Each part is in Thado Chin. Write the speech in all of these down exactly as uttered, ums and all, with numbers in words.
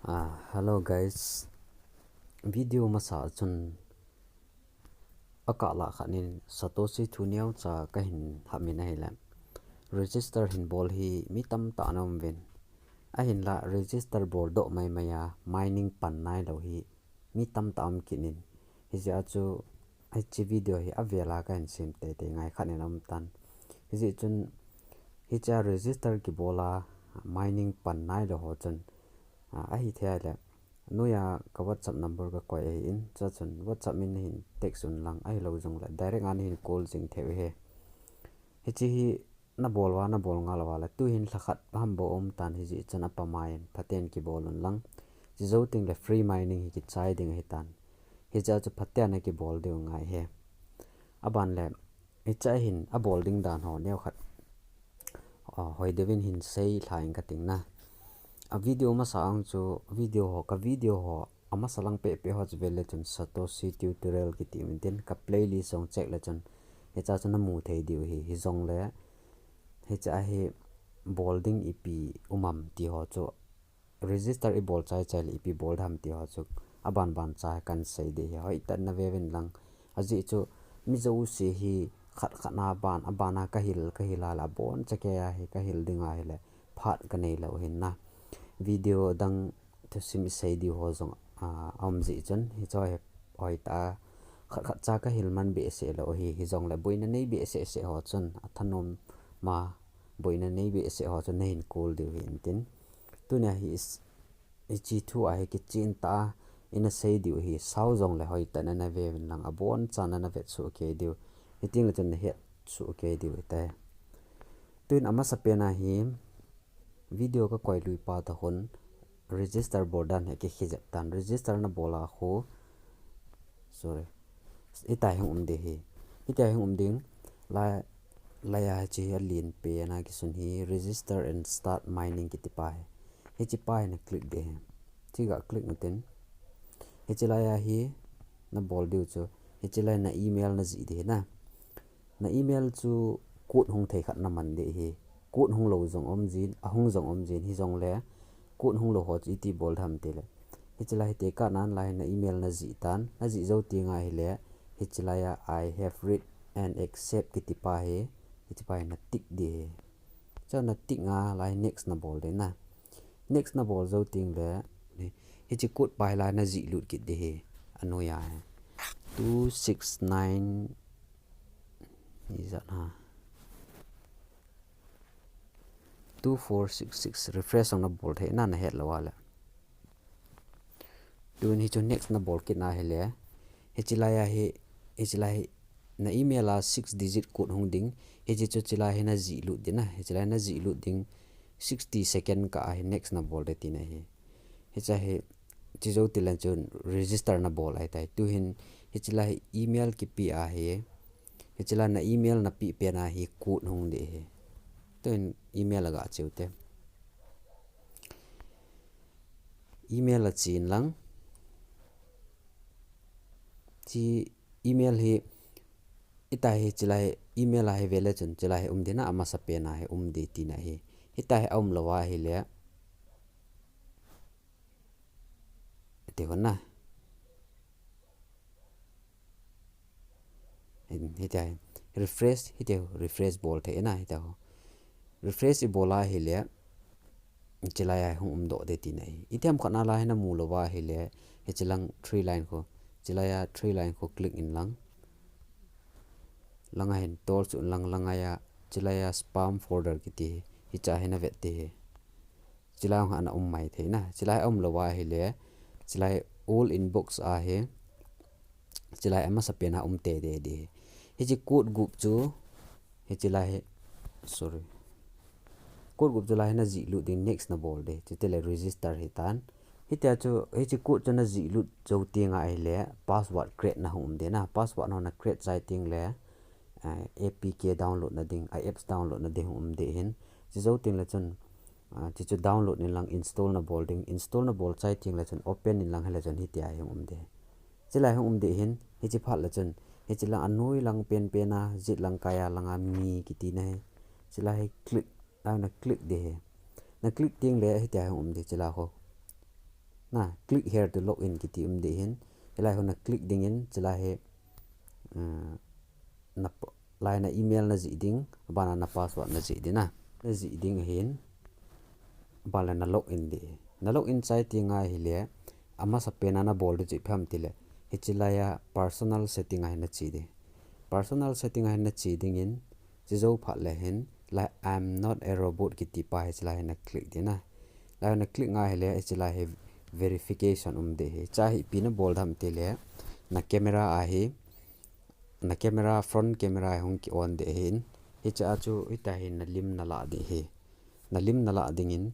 Ah, hello guys. Video masa chun akah lah khat in Satoshi thu neocha kahin hap in ahile, register hin bol hi mi tamtah ana um uvin. Ahinla register bol doh maimai a mining pan nailou hi mi tamtah um kit in. Hijeh a chu hiche video hi avel a kahin sem teitei ngai khat in aum tan. Hijeh chun hiche a register kibol a mining pan nailou ho chun, ah, ahithei le, noiya ka WhatsApp number kakoi ahin, chuchun WhatsApp in nahin text un lang, ahilou jongle direct a nahin call jing thei u ahi. Hiche hi nabol uva, nabol ngal uva le, tuhin lhakhat ham bou um tan, hijeh chun apha mai in phaten kibol un lang. Chujou tengle free mining hi kichai ding ahitan. Hiche a chu phaten nakibol diu ngai ahi. Aban le, hiche a hin abol ding dan ho neokhat, ah, hoi deuvin hin seilha inge kating na. A video masa ang chu video ho, ka video ho amasa lang pehpeh ho chu vel le chun Satoshi tutorial kiti um intin, ka playlist jong check le chun hiche a chu namu thei diu ahi. Hijongle hiche a hi bol ding ipi um am ti ho chu, register ibol chai chai le ipi bol dem ti ho chu aban ban cha kahin sei ding ahi. Hoitah in nave uvin lang. Ajeh chu mi jouse hi khat khat na ban, aban a kahil, kahil a le aboncha kei a hi kahil ding ahile phat kanei lou ahin na. Video dang thusim isei diu ho jong, ah, aum jeh chun hiche hi hoitah a khat khat cha kahil man behseh lou ahi. Hijongle boina nei behseh seh ho chun, athanom ma boina nei behseh ho chun nahin call diu ahi intin. Tunia hi is, hiche thu a hi kichen tah a ina sei diu ahi, sao jongle hoitah in nave uvin lang, aboncha nana vet soh kei diu. Hitengle chun nahet soh kei diu ahitai. Tuin amasapen a hi video kakoi lui phat a hin register bol dan hi kikhe jep tan. Register nabol a khu, sorry, hitia hi hung um ding ahi. Hitia hi hung um ding. Lai, laiya hiche hi alenpen a kisun hi, register and start mining kiti pa hi. Hiche pa hi na click ding ahi. Hiche ga click utin, hiche laiya hi nabol diu chu, hiche lai na email najih ding ahi na. Na email chu code hung thei khat naman ding ahi. Code hung lou jong um jin, ahung jong um jin, hijongle code hung lou ho chu iti bol dem tile, hiche lai hi tekah nan lai na email najih tan, najih jou teng ahile, hiche laiya I have read and accept kiti pa hi, hiche pa hi na tick ding ahi. Chua na tick a lai next nabol ding na. Next nabol jou tengle, hiche code pa hi lai najih lut kit ding ahi. Anoiya hi two six nine, ijat ham, two four six six, refresh jong nabol thei na, nahet lou a le. Tun hichu next nabol kit na ahile, hiche laiya hi, hiche lai hi, na email a six digit code hung ding, hiche chu hiche lai hi najih lut ding na, hiche lai najih lut ding, sixty second kah a hi next nabol ding tina ahi. Hiche hi, hiche jou tile chun register nabol ahitai. Tuhin, hiche lai hi email kipe ahi, hiche lai na email napeh pen a hi code hung ding ahi. Tuin email a ga che ute. Email a chen lang. Hiche email hi, hitia hi hiche lai email a hi vele chun, hiche lai hi um ding na, amasapen a hi um ding tina ahi. Hitia hi aum lou ahile, hiti hon na. Hitia hi refresh, hitia refresh bol thei na, hitia ho. Refresh ibol ahile, hiche laiya hi hung umdoh ding tina ahi. Itiham khat na lai hi namu lou ahile, hiche lang three line khu, hiche laiya three line khu click in lang. Langa hin tol chu lang, langa ya, hiche laiya spam folder kiti hi, hiche a hi navet ding ahi. Hiche lai hung ana um mai thei na. Hiche lai aum lou ahile, hiche lai all inbox a hi, hiche lai amasapen a um teitei ding ahi. Hiche code gup chu, hiche lai hi, sorry. Code gup chu lai hi najih lut ding, next nabol ding. Chutile register hitan. Hitia chu, hiche code chu najih lut jou teng ahile, password create na hung um ding na. Password ho na create chai tengle, eh, A P K download na ding, a apps download na ding hung um ding ahin. Hiche jou tengle chun, ah, hiche chu download in lang, install nabol ding, install nabol chai tengle chun open in lang, hile chun hitia hi hung um ding. Hiche lai hung um ding ahin, hiche phat le chun, hiche lang anoi lang penpen a, jet lang kai a langa mi kiti na hi. Hiche lai hi click, lai na click ding ahi. Na click tengle hitia hi hung um ding, hiche lai khu. Na click here to log in kiti um ding ahin. Hilai ho na click dingin, hilai hi, uh, na p-, lai na email na jih ding, abana na password na jih ding na. Na jih ding ahin, abana na log in ding. Na log in chai ti ngai hile, amasa pena na bol ding chu ipi ham tile, hichi laiya personal setting a hin na che ding. Personal setting a hin na che dingin, che jou phat le hin, lai I'm not a robot kiti pa hichi lai hin na click ding na. Lai na click ngai hile, hichi lai hi verification um ding ahi. Hicha hi ipi na bol ding ham tile, na camera a hi, na camera, front camera hi hung ki on ding ahin. Hicha chu hitia hin na lim na la ding ahi. Na lim na la dingin,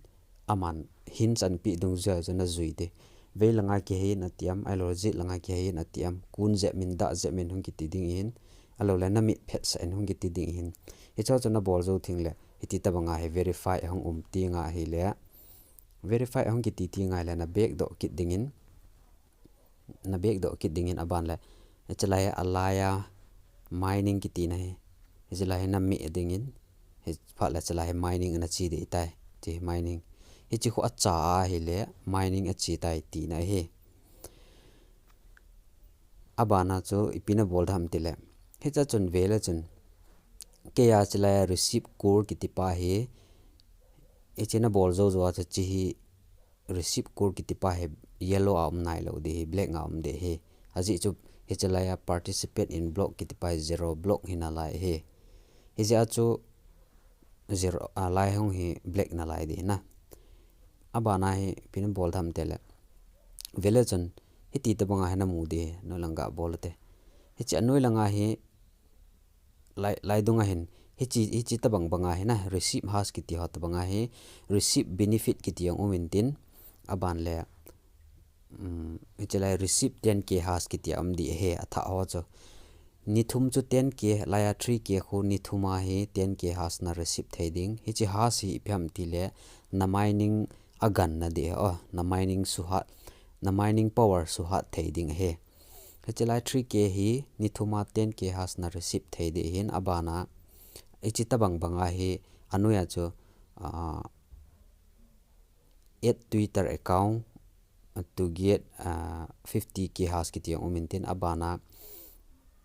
aman hin chanpi dungjuia chu na jui ding. Vei langa kihei in ati am, ahilou le jet langa kihei in ati am, kun jep in, dah jep in hung kiti ding ahin, ahilou le na mit phetsah in hung kiti ding ahin. Hicho chu na bol jou teng le, hiti tabanga hi verify ahung um ti ngai hile. Verify ahung kiti ti ngai le na back doh kit dingin, na back doh kit dingin aban le, hichi lai a laiya mining kiti na hi, hichi lai hi na meh dingin, hiphat le hichi lai hi mining ana che ding tai, hichi mining. Hichi khu acha ahile mining ache tai tina ahi. Abana chu ipi na bol ding ham tile, hicha chun ve le chun, keiya hichi laiya receive code kiti pa hi, hichi na bol jou jou a chu hichi hi receive code kiti pa hi yellow a um nailou ding ahi, black a um ding ahi. Ajeh chu hichi laiya participant in block kiti pa hi zero block hi nalai ahi. Hijeh a chu zero, a, lai hung hi black nalai ding na. Abana hi ipi na bol ding ham tile, ve le chun hiti tabanga hi na mu ding ahi, noi lang ga bol u te. Hichi anoi langa hi lai, lai dunga hin, hichi, hichi tabang banga hi na, receive hash kiti ho tabanga hi, receive benefit kiti jong um intin, aban le, um, hichi lai receive ten K hash kiti a um ding ahi, athah ho chu. Ni thum chu ten K, laiya three K khu ni thum a hi ten K hash na receive thei ding. Hichi hash hi ipi ham tile, na mining agan na ding ahi, oh, na mining suhat, na mining power suhat thei ding ahi. Hichi lai three K hi ni thum a ten K hash na receive thei ding ahin, abana hichi tabang banga hi anoiya chu, ah, add Twitter account, ah, to get, ah, fifty K hash kiti jong um intin, abana,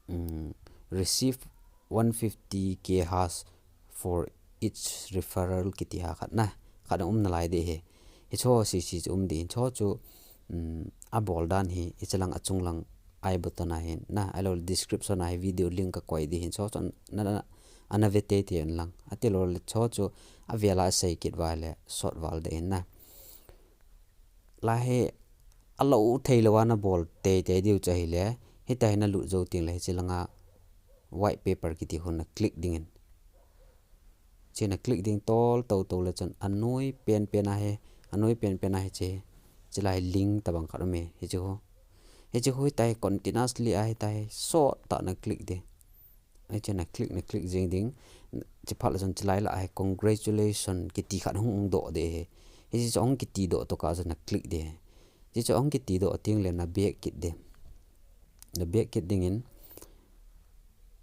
um, receive one fifty K hash for each referral kiti ha khat na, khat na um nalai ding ahi. Hicho sese chu um ding, hicho chu, um, abol dan hi, hichi lang achung lang I button a hin na, ahilou le description a hi video link ka koi ding ahin, hicho chu na, na, ana ve teitei un lang. Ahilou le hicho chu avel a sei kit uva le sot val ding ahin na. Lai hi alou thei louva na bol teitei diu chu ahile, hitia hi na lut jou teng le hichi langa white paper kiti khu na click dingin. Hichi na click ding tol tou tou le chun anoi penpen a hi, anoi penpen a hichi, hichi lai link tabang khat um e, hichi khu. Hichi khu hitia hi continuously a hitia hi sot tah na click ding. Hichi na click, na click jing ding. Hichi phat le chun hichi lai lah a hi congratulation kiti khat hung, hung doh ding ahi. Hichi chu hung kiti doh tokah chun na click ding ahi. Hichi chu hung kiti doh teng le na back kit ding. Na back kit dingin,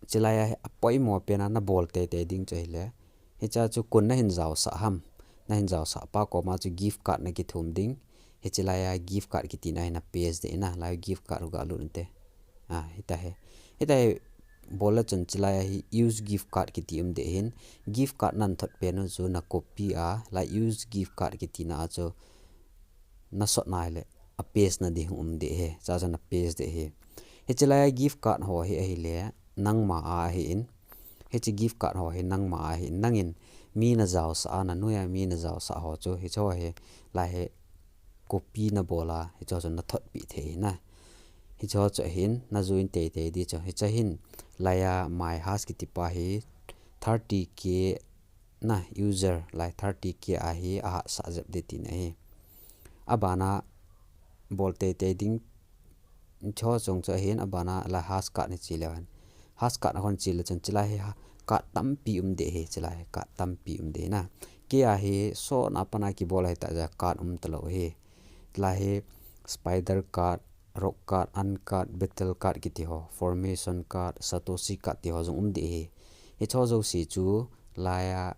hichi laiya hi apoimo pena na bol teitei ding chu ahile, hicha chu koin na hin jaosah ham, na hin jaosah pa koma chu gift card na kithum ding. Hichi laiya gift card kiti na hi na paste ding na, lai gift card hu ga lut inte. Ah, hitia hi. Hitia hi bol le chun hichi laiya hi use gift card kiti um ding ahin, gift card na thot pen u chu na copy a, lai use gift card kiti na a chu na sot nai le, a paste na ding um ding ahi, hicha chu na paste ding ahi. Hichi laiya gift card ho hi ahile, nangma a ahin, hichi gift card ho hi nangma a ahin, nangin mi na jaosah a, na noiya mi na jaosah ho chu, hicho hi, lai hi copy na bol a, hicho chu na thotpi thei na. Hicho chu ahin, na join teitei ding chu, hicha hin, laiya my hash kiti pa hi, thirty K na user lai thirty K a hi ahatsah jep ding tina ahi. Abana bol teitei ding hicho chung chu ahin, abana la hash card na che leu hen. Hash card na hon che le chun hichi lai hi ha-, card tampi um ding ahi, hichi lai hi card tampi um ding na. Kei a hi sot na pana kibol ahi tah jeh a card um talou ahi. Hichi lai hi spider card, rock card, ant card, battle card kiti ho, formation card, satoshi card ti ho jong um ding ahi. Hicho jouse chu laiya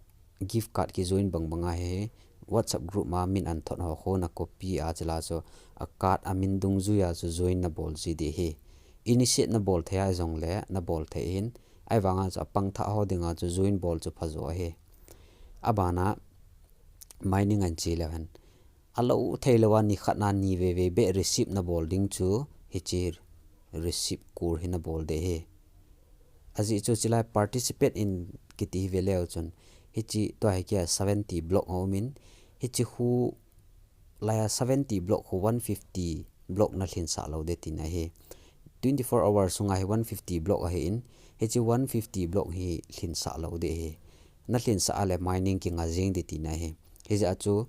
gift card kijoin bang banga hi WhatsApp group ma min an thot ho khu na copy a chila chu a card a min dungjuia chu join na bol ji ding ahi. Initiate na bol thei a jongle na bol thei hin, ahivanga chu apang thah ho dinga chu join bol chu phajo ahi. Abana mining an chi leu hen. Alo thei lou a ni khat na ni veve beh receive na bol ding chu hichi receive kur hi na bol ding ahi. Ajeh chu chilai participate in kiti hi ve leu chun, hichi tua hi kia seventy block ho min, hichi khu laia seventy block khu one fifty block na lhinsah lou ding tina ahi. Twenty four hours sunga hi one fifty block ahi in, hichi one fifty block hi lhinsah lou ding ahi. Na lhinsah a le mining kinga jing ding tina ahi. Hijeh a chu,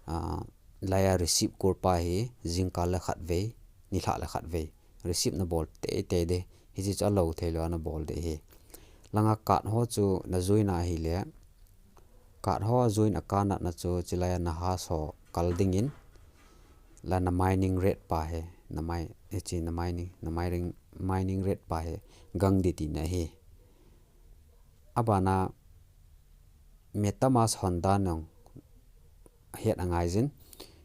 ah, laia receive kur pa hi jingkah le khat vei, nilhah le khat vei receive na bol teitei ding. Hichi chu alo thei lou a na bol ding ahi. Langa card ho chu na join a ahile, card ho join a card natna chu chilai a na hash ho kal dingin, la na mining rate pa hi, na mai, hichi na mining, na mining, mining rate pa hi gang ding tina ahi. Abana MetaMask hon dan nong het angai jin.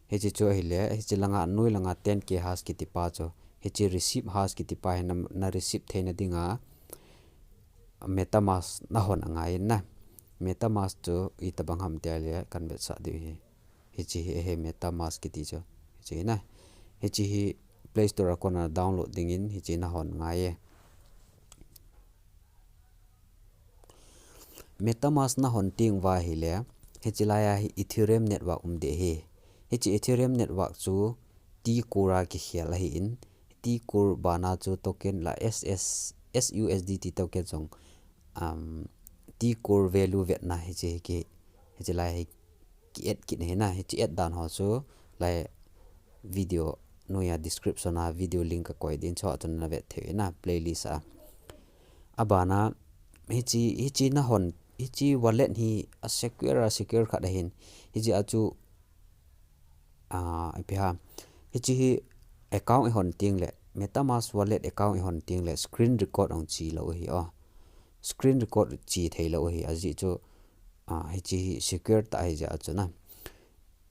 Hichi chu ahile, hichi langa, noi langa ten K hash kiti pa chu, hichi receive hash kiti pa hi na, na receive theina dinga MetaMask na hon angai in na. MetaMask chu itobang ham tia le kan vetsah diu ahi. Hichi hi ahi MetaMask kiti chu. Hichi na. Hichi hi Play Store a kona download dingin hichi na hon ngai e. MetaMask na hon teng uva ahile, hichi laia hi Ethereum network um ding ahi. Hichi Ethereum network chu T Core a kikhel ahi in, T Core bana chu token la S S, S U S D T token jong, um, T Core value vetna hichi hi ki, hichi lai hi ki add kit ahi na, hichi add dan ho chu lai video noia description a video link ka koi ding, chua chun na vet thei na playlist a. Abana hichi, hichi na hon, hichi wallet hi a secure, a secure khat ahin. Hijeh a chu, ah, ipi ham, hichi hi account i hon teng le, MetaMask wallet account i hon teng le screen record ong chi lou ahi o. Screen record chi thei lou ahi, ajeh chu, ah, hichi hi secure tah ahi jeh a chu na.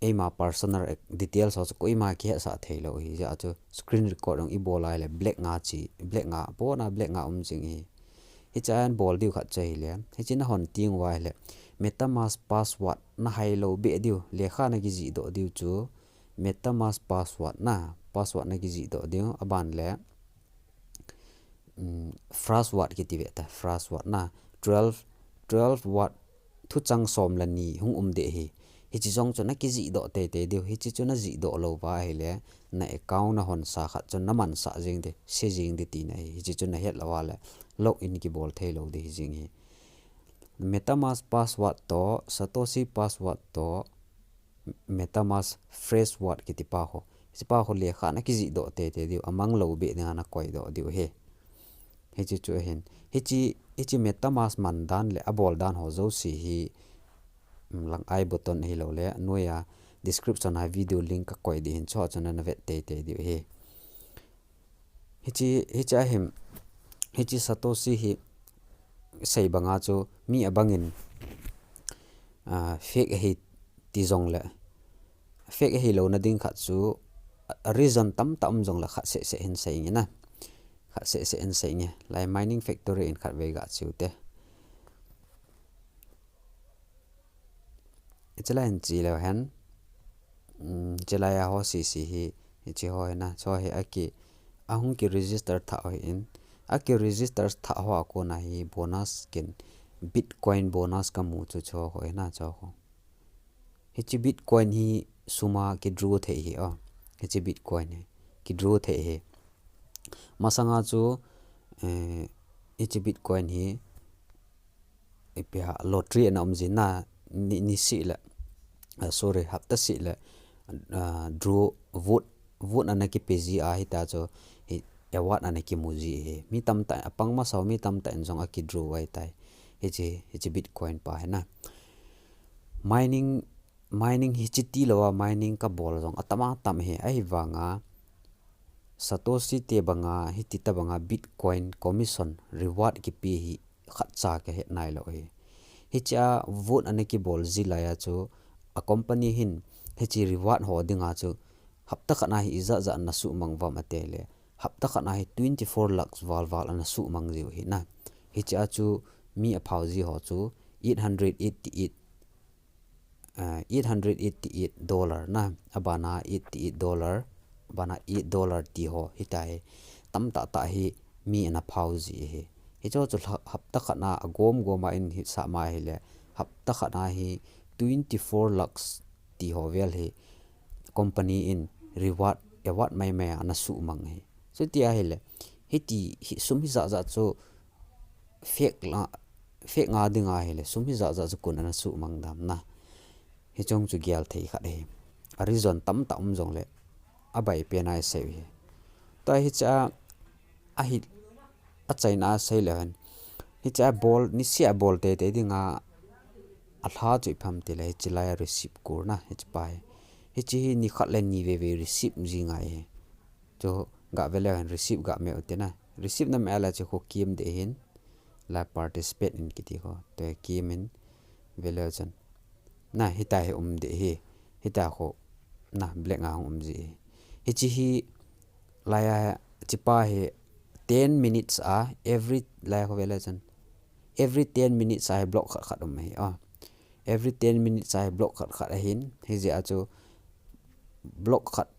Eima personal ac-, details ho chu koima kihetsah thei lou ahi jeh a chu screen record ong i bol a ahile black nga chi, black nga, pona black nga um jing ahi. Hichi a hin bol diu khat chu ahile, hichi na hon teng uva ahile, MetaMask password na hai lou beh diu, lekha na kijih doh diu chu, MetaMask password na, password na kijih doh diu, aban le, um, phrase word kiti ve ta, phrase word na, twelve, twelve word, thuchang som le ni hung um ding ahi. Hichi jong chu na kijih doh teitei diu, hichi chu na jih doh lou uva ahile, na account na hon sa khat chu na mansah jing ding, se jing ding tina ahi. Hichi chu na het lou a le, log in kibol thei lou ding hi jing ahi. MetaMask password toh, Satoshi password toh, MetaMask phrase word kiti pa ho. Hichi pa ho lekha na kijih doh teitei diu, amang lou beh dinga na koi doh diu ahi. Hichi chu ahin. Hichi, hichi MetaMask man dan le abol dan ho jouse hi, um, lang I button ahilou le, noia description a video link ka koi ding ahin, chua chun na vet teitei diu ahi. Hichi, hichi ahin, hichi Satoshi hi sei banga chu mi abangin, ah, fake ahi ti jong le, fake ahi louna ding khat chu, a, a reason tamtah um jong le khat seh seh hin sei nge na. Khat seh seh hin sei nge. Lai Mining Factory in khat vei ga chiu te. Hichi lai hin chi leu hen. Um, hichi lai a ho sisi hi, hichi ho hi na, chu hi aki, ahung ki register thah ho hi in, aki register thah ho a kona hi bonus kin, Bitcoin bonus ka mu chu chu ho hi na, chu ho. Hichi Bitcoin hi sum a ki draw thei hi o. Hichi Bitcoin hi ki draw thei hi. Masanga chu, eh, hichi Bitcoin hi, ipi ham, lottery ana um jin na, ni, ni sih le, ah, sorry, hapta sih le, ah, draw, vote, vote ana kipe ji ahi ta chu, hi award ana kimu ji ahi. Mi tamtah, apang masa ho mi tamtah in jong aki draw ahi tai. Hichi, hichi Bitcoin pa hi na. Mining, mining hichi tilou a mining ka bol jong atam atam ahi, ahivanga Satoshi te banga, hiti ta banga Bitcoin commission reward kipe hi khatcha ka het nailou ahi. Hichi a vote ana kibol ji lai a chu a company hin hiche reward ho dinga chu hapta khat na hi ijat jat ana suhmang uvam ati le, hapta khat na hi twenty four lakhs val val ana suhmang jiu ahi na. Hiche a chu mi aphao ji ho chu eight hundred eighty eight, eight hundred eighty eight dollar na, abana eighty eight dollar, abana eight dollar ti ho hitia hi tamtah tah hi mi ana phao ji ahi. Hiche ho chu hapta khat na agom gom a in hisah ma ahile, hapta khat na hi twenty four lakhs ti ho vel hi company in reward, award mai mai a ana suhmang ahi. Chuti ahile, hiti hi sum hijat jat chu fake la, fake nga dinga ahile, sum hijat jat chu koin ana suhmang dam na. Hiche ho chu gel thei khat ahi. A reason tamtah um jongle, abai pen a isei u ahi. Tua hiche a, ahi, achaina a sei leu hen, hiche a bol, niseh a bol teitei dinga alha chu ipi ham tile, hiche lai a receipt kul na, hiche pa hi. Hiche hi nikhat le ni veve receive ji ngai ahi. Chu gah ve leu hen, receipt gah me u hite na. Receipt na me a le chu khu kim ding ahin, la participate in kiti khu, tua kim in ve leu chun, na, hitia hi um ding ahi. Hitia khu, na, black nga hung um ji ahi. Hiche hi lai a, hiche pa hi ten minutes a, every, lai khu ve leu chun, every ten minutes a hi block khat khat um ahi. Every ten minutes a hi block khat khat ahin, hijeh a chu block khat,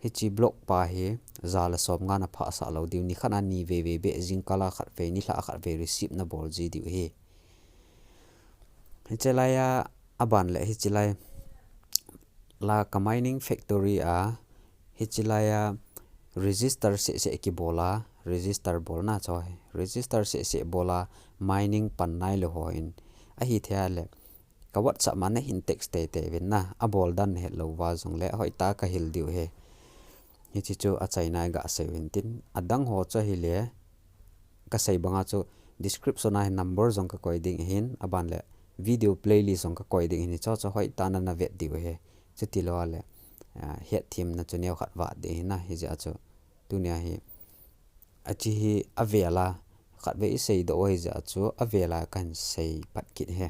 hiche block pa hi ja le som nga na phasah lou diu, nikhat na ni veve beh, jingkal a khat vei, nilhah a khat vei receipt na bol ji diu ahi. Hiche lai a, aban le hiche lai, la ka mining factory a, hiche lai a register seh seh kibol a, register bolna chu ahi, register seh seh bol a, mining pan nailou ho in, ahithei a le, ka WhatsApp ma na hin text teitei uvin na, abol dan na het lou uva jongle, hoitah a ka hil diu ahi. Hiche chu achaina a gah sei uvin tin, adang ho chu ahile, ka sei banga chu description a hin number jong ka koi ding ahin, aban le video playlist jong ka koi ding ahin, hiche ho chu hoitah a na vet diu ahi. Chuti lou a le, ah, hetthemna chu neo khat vat ding ahi na, hijeh a chu tunia hi, hiche hi avel a, khatvei isei doh u ahijeh a chu avel a kahin sei pat kit ahi.